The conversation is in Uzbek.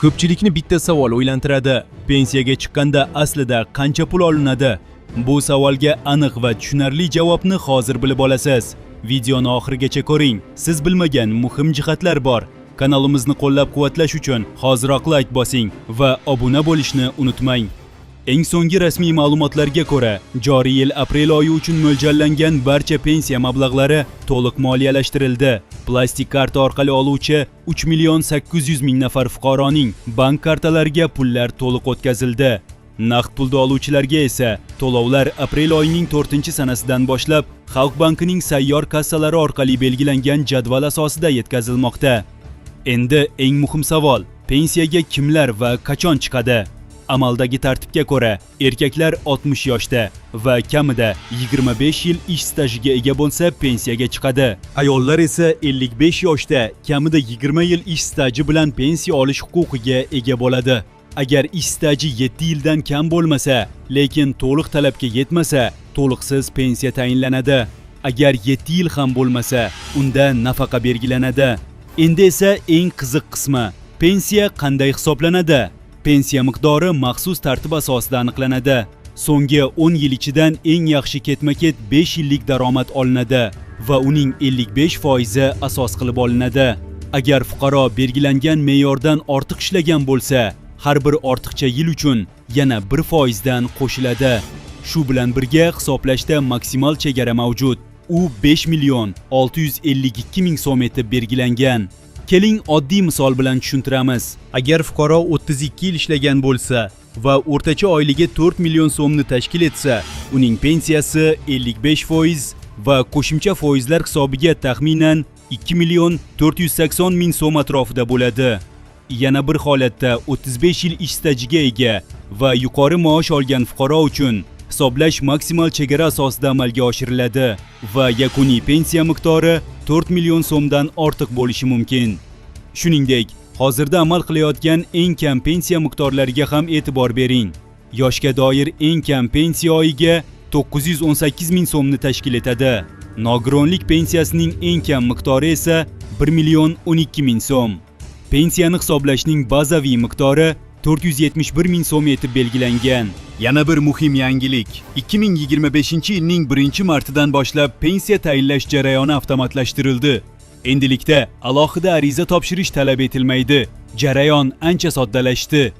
Ko'pchilikni bitta savol o'ylantiradi. Pensiyaga chiqqanda aslida qancha pul olinadi? Bu savolga aniq va tushunarli javobni hozir bilib olasiz. Videoni oxirigacha ko'ring. Siz bilmagan muhim jihatlar bor. Kanalimizni qo'llab-quvvatlash uchun hoziroq like bosing va obuna bo'lishni unutmang. Eng so'nggi rasmiy ma'lumotlarga ko'ra, joriy yil aprel oyi uchun mo'ljallangan barcha pensiya mablag'lari to'liq moliyalashtirildi. Plastik karta orqali oluvchi 3 million 800 ming nafar fuqaroning bank kartalariga pullar to'liq o'tkazildi. Naqd pulda oluvchilarga esa to'lovlar aprel oyining 4-sanasidan boshlab Xalq bankining sayyor kassalari orqali belgilangan jadval asosida yetkazilmoqda. Endi eng muhim savol: pensiyaga kimlar va qachon chiqadi? Amaldagi tartibga ko'ra, erkaklar 60 yoshda va kamida 25 yil ish stajiga ega bo'lsa pensiyaga chiqadi. Ayollar esa 55 yoshda kamida 20 yil ish staji bilan pensiya olish huquqiga ega bo'ladi. Agar ish staji 7 yildan kam bo'lmasa, lekin to'liq talabga yetmasa, to'liqsiz pensiya tayinlanadi. Agar 7 yil ham bo'lmasa, unda nafaqa belgilanadi. Endi esa eng qiziq qismi: pensiya qanday hisoblanadi? Pensiya miqdori maxsus tartib asosida aniqlanadi. So'nggi 10 yil ichidan eng yaxshi ketma-ket 5 yillik daromad olinadi va uning 55% asos qilib olinadi. Agar fuqaro belgilangan me'yordan ortiq ishlagan bo'lsa, har bir ortiqcha yil uchun yana 1% dan qo'shiladi. Shu bilan birga hisoblashda maksimal chegara mavjud. U 5 million 652 ming so'm etib belgilangan. Keling, oddiy misol bilan tushuntiramiz. Agar fuqaro 32 yil ishlagan bo'lsa va o'rtacha oyligi 4 million so'mni tashkil etsa, uning pensiyasi 55% va qo'shimcha foizlar hisobiga taxminan 2 million 480 ming so'm atrofida bo'ladi. Yana bir holatda 35 yil ish stajiga ega va yuqori maosh olgan fuqaro uchun hisoblash maksimal chegara asosida amalga oshiriladi va yakuniy pensiya miqdori 4 million so'mdan ortiq bo'lishi mumkin. Shuningdek, hozirda amal qilayotgan eng kam pensiya miqdorlariga ham e'tibor bering. Yoshga doir eng kam pensiya oyiga 918 ming so'mni tashkil etadi. Nogironlik pensiyasining eng kam miqdori esa 1 million 12 ming so'm. Pensiyani hisoblashning bazaviy miqdori 471 ming so'm etib belgilangan. Yana bir muhim yangilik. 2025-yilning 1-martidan boshlab pensiya tayinlash jarayoni avtomatlashtirildi. Endilikda alohida ariza topshirish talab etilmaydi. Jarayon ancha soddalashdi.